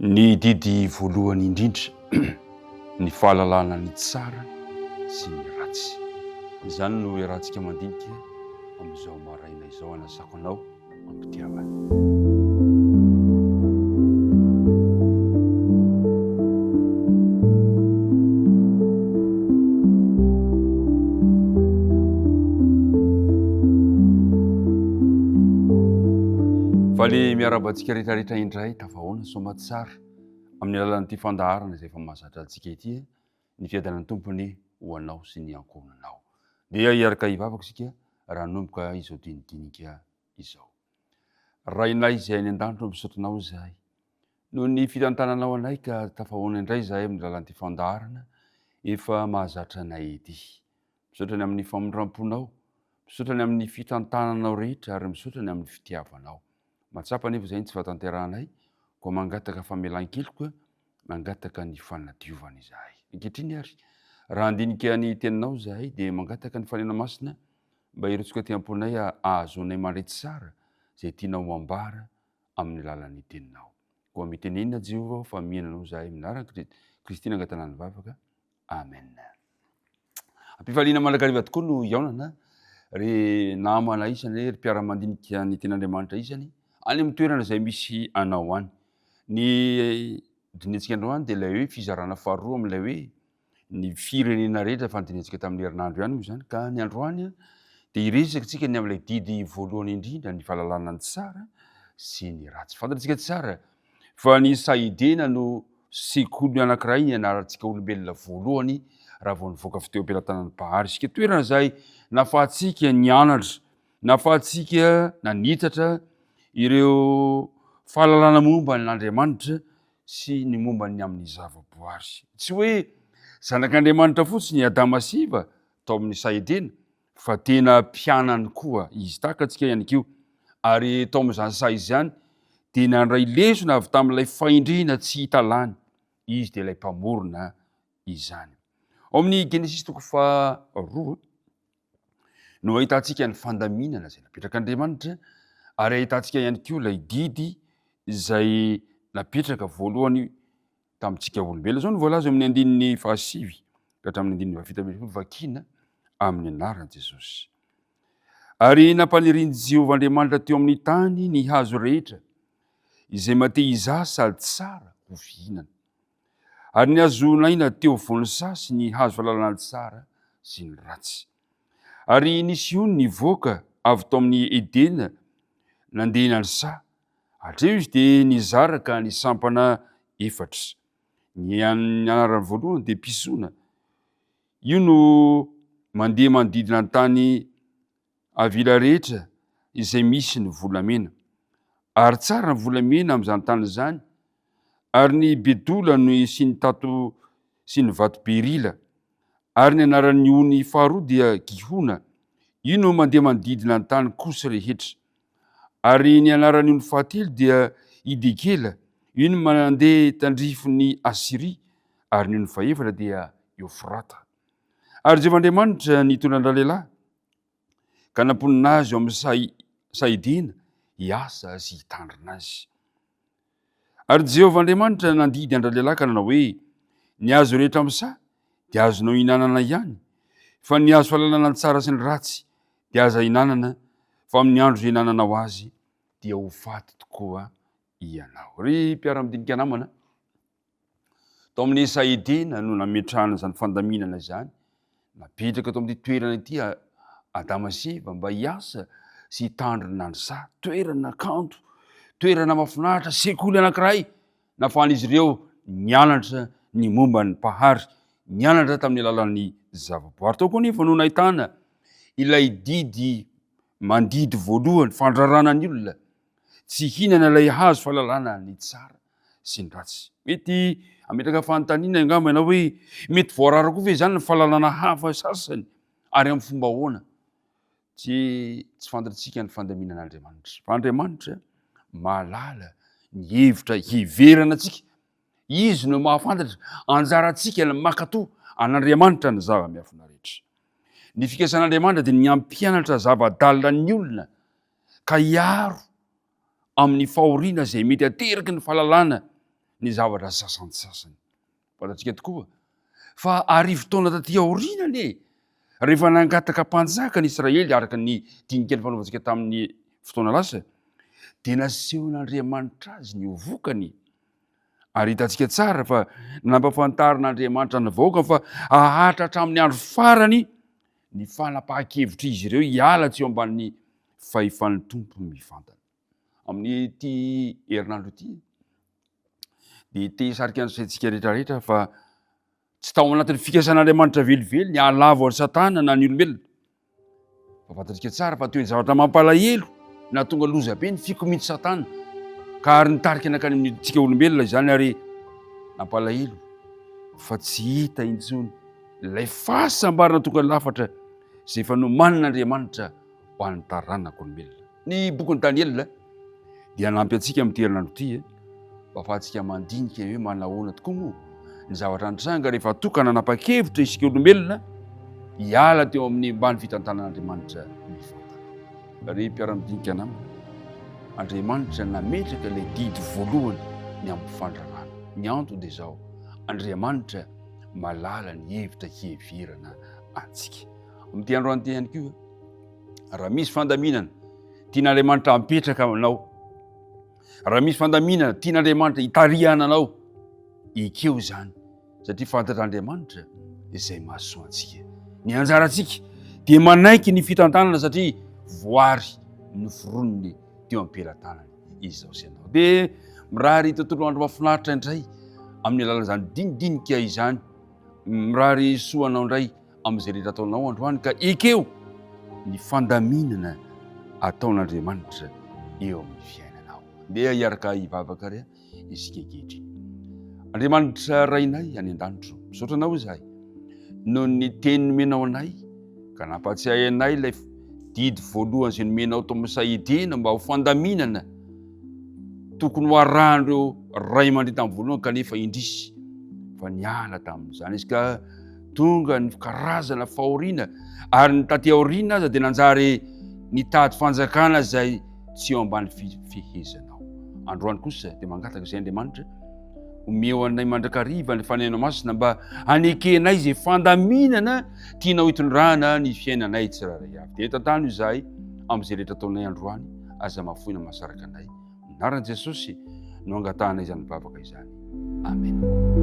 Ny didy voalohany indrindra, ny fahalalana ny tsara sy ny ratsy. Izany no iarahantsika mandinika amin'izao maraina izao. Anasako anao am-pitiavana. Faly miarahaba antsika rehetra rehetra indray tafahoana soamatsara amin'ny alalan'ity fandaharana izay efa mahazatra antsika ity ny fiadanan'ny Tompony ho anao sy ny ankohonanao. Dia hiaraka hivavaka isika raha hanomboka izao dinidinika izao. Rainay izay any an-danitra, misaotra anao izahay noho ny fitantananao anay ka tafahoana indray izahay amin'ny lalan'ity fandaharana efa mahazatra anay ity. Misaotra ny amin'ny famindram-ponao, misaotra ny amin'ny fitantananao rehetra ary misaotra ny amin'ny fitiavanao. Mahatsapa anefa izay ny tsy fahatanterahanay, koa mangataka famelan-keloka, mangataka ny fanadiovana izahay. Ankehitriny ary, raha handinika ny teninao izahay dia mangataka ny Fanena Masina mba hirotsaka aty am-ponay ahazoanay mandray tsara izay tianao ho ambara amin'ny alalan'ny teninao. Koa mitenena Jehovah fa mihena anao izahay amin'ny anaran'i Kristy nangatana ny vavaka. Amen. Ampifaliana mandrakariva tokoa no hihaonana ry namana isany, ry mpiara-mandinika ny tenin'Andriamanitra isany, any amin'ny toerana izay misy anao any. Ny dinihantsika androany dia ilay hoe fizarana faharoa amin'ilay hoe ny firenena rehetra efa nodinihantsika tamin'ny herinandro ihany moa izany ka ny androany dia hiresaka tsika ny amin'ilay didy voalohany indrindra ny fahalalana ny tsara sy ny ratsy. Fantatsika tsara fa ny Sahidena no sekoly anankiray nianarantsika olombelona voalohany raha vao nivoaka avy teo am-pelatanan'ny Mpahary isika. Toerana izay nahafahantsika nianatra, nahafahantsika nanitatra ireo fahalalana momba an'Andriamanitra sy ny momba ny amin'ny zavaboary. Tsy hoe zanak'Andriamanitra fotsiny i Adama sy Eva tao amin'ny saha Edena, fa tena mpianany koa izy, tahaka antsika ihany koa. Ary tao amin'izany saha izany dia nandray lesona avy tamin'ilay fahendrena tsy hita lany, izy dia ilay Mpamorona izany. Ao amin'ny Genesisy toko faharoa no ahitantsika ny fandaminana izay napetrak'Andriamanitra ary ahitantsika ihany koa ilay didy izay napetraka voalohany tamintsika olombelona. Izao no voalaza eo amin'ny andininy fahasivy ka hatramin'ny andininy fahafito ambin'ny folo vakiana amin'ny anaran'i Jesosy. Ary nampanirin'i Jehovah Andriamanitra teo amin'ny tany ny hazo rehetra izay mate hizaha sady tsara ho fihinana. Ary ny hazonaina teo afovoan'ny saha sy ny hazo fahalalana ny tsara sy ny ratsy. Ary nisy ony nivoaka avy tao amin'ny Edena nandeha ny saha. Hatreo izy dia nizara ka nisampana efatra. Ny an'ny anarany voalohany dia Pisona. Io no mandeha manodidina ny tany Havila rehetra izay misy ny volamena. Ary tsara ny volamena amin'izany tany izany, ary ny bedola no sy ny tato sy ny vato berila. Ary ny anaran'ny ony faharoa dia Gihona, io no mandeha manodidina ny tany Kosy rehetra. Ary ny anaran'ny ony fahatelo dia Hidekela, io no mandeha tandrifin'ny Asyria. Ary ny ony fahefatra dia Eofrata. Ary Jehovah Andriamanitra nitondra an-dralehilahy ka namponina azy ao amin'ny saha saha Edena hiasa sy hitandrina azy. Ary Jehovah Andriamanitra nandidy an-dralehilahy ka nanao hoe, Ny hazo rehetra amin'ny saha dia azonao ihinanana ihany, fa ny hazo fahalalana ny tsara sy ny ratsy dia aza ihinanana, fa amin'ny andro izay ihinananao azy dia ho faty tokoa ianao. Ry mpiara-midinika namana, Tao amin'ny Saidina no nametrahana izany fandaminana izany. Napetraka tao amin'ity toerana ity Adama sy Eva mba hiasa sy hitandrina ny saha. Toerana kanto, toerana mahafinaritra, sekoly anankiray nahafahan'izy ireo nianatra ny momba ny Mpahary, nianatra tamin'ny alalan'ny zavaboary. Tao koa anefa no nahitana ilay didy mandidy voalohany, fandrarana ny olona tsy hihinana ilay hazo fahalalana ny tsara sy ny ratsy. Mety hametraka fanontaniana angamba ianao hoe mety voarara koa ve izany ny fahalalana hafa sasany ary amin'ny fomba ahoana? Tsy tsy fantatsika ny fandaminan'Andriamanitra. Fa Andriamanitra mahalala ny hevitra hiheverana antsika. Izy no mahafantatra anjarantsika ny mankatò an'Andriamanitra ny zava-miafina rehetra. Ny fikasan'Andriamanitra dia ny hampianatra zava-dalina ny olona ka hiaro amin'ny fahoriana izay mety ateraky ny fahalalana. ny zavatra sasantsasany. Fantatsika tokoa fa arivotaona taty aoriana anie, rehefa nangataka mpanjaka ny Israely araka ny dinika nifanaovantsika tamin'ny fotoana lasa, dia nasehon'Andriamanitra azy ny ho vokany. Ary hitantsika tsara fa nampahafantarin'Andriamanitra ny vahoakany fa haharitra hatramin'ny andro farany ny fanapahan-kevitr'izy ireo hiala tsy eo ambanin'ny fahefan'ny Tompo mivantana. Amin'ity herinandro ity dia te hisarika ny saintsika rehetrarehetra fa tsy tao anatin'ny fikasan'Andriamanitra velively ny hahalavo an'i Satana na ny olombelona. Fa fantatsika tsara fa toy ny zavatra mampalahelo nahatonga loza be ny fikomian'i Satana ka ary nitarika nankany amintsika olombelona izany ary nampalahelo fa tsy hita intsony ilay fahasambarana tonga lafatra izay efa nomanin'Andriamanitra ho an'ny taranak'olombelona. Ny bokin'i Daniela dia hanampy antsika amin'ity herinandro ity eh, mba ahafahantsika mandinika hoe manahoana tokoa moa ny zavatra nitranga rehefa toa ka nanapa-kevitra isika olombelona hiala teo amin'ny ambany fitantanan'Andriamanitra mivantana. Ry mpiara-midinika namana, Andriamanitra nametraka ilay didy voalohany ny amin'ny fandrarana. Ny antony dia izao, Andriamanitra malala ny hevitra hiheverana antsika. Amin'ity androany ity ihany koa, Raha misy fandaminana tian'Andriamanitra hampetraka aminao, raha misy fandaminana tian'Andriamanitra hitarihana anao, ekeo izany satria fantatr'Andriamanitra izay mahasoa antsika. Ny anjarantsika dia manaiky ny fitantanana satria voary noforoniny teo am-pelatanany izao sy ianao. Dia mirary tontolo andro mahafinaritra indray amin'ny alalan'izany dinidinika izany. Mirary soa anao indray amin'izay rehetra ataonao androany ka ekeo ny fandaminana ataon'Andriamanitra eo amin'ny fiainanao. Ndeha hiaraka hivavaka ary isika ankehitriny. Andriamanitra Rainay any an-danitro, misaotra anao izahay noho ny teny nomenao anay ka nampatsiahy anay ilay didy voalohany izay nomenao tao amin'ny Sahidena mba ho fandaminana tokony ho arahan'ireo ray aman-dreny tamin'ny voalohany kanefa indrisy fa niala tamin'izany izy ka tonga ny karazana fahoriana ary ny taty aoriana aza dia nanjary nitady fanjakana izay tsy eo ambany fifehezanao. Androany kosa dia mangataka izay Andriamanitra omeo anay mandrakariva ny Fanahinao Masina mba hanekenay izay fandaminana tianao hitondrana ny fiainanay tsirairay avy. Dia tantano izahay amin'izay rehetra ataonay androany, aza mahafoy na mahasaraka anay. Anaran'i Jesosy no angatahana izany vavaka izany. Amen.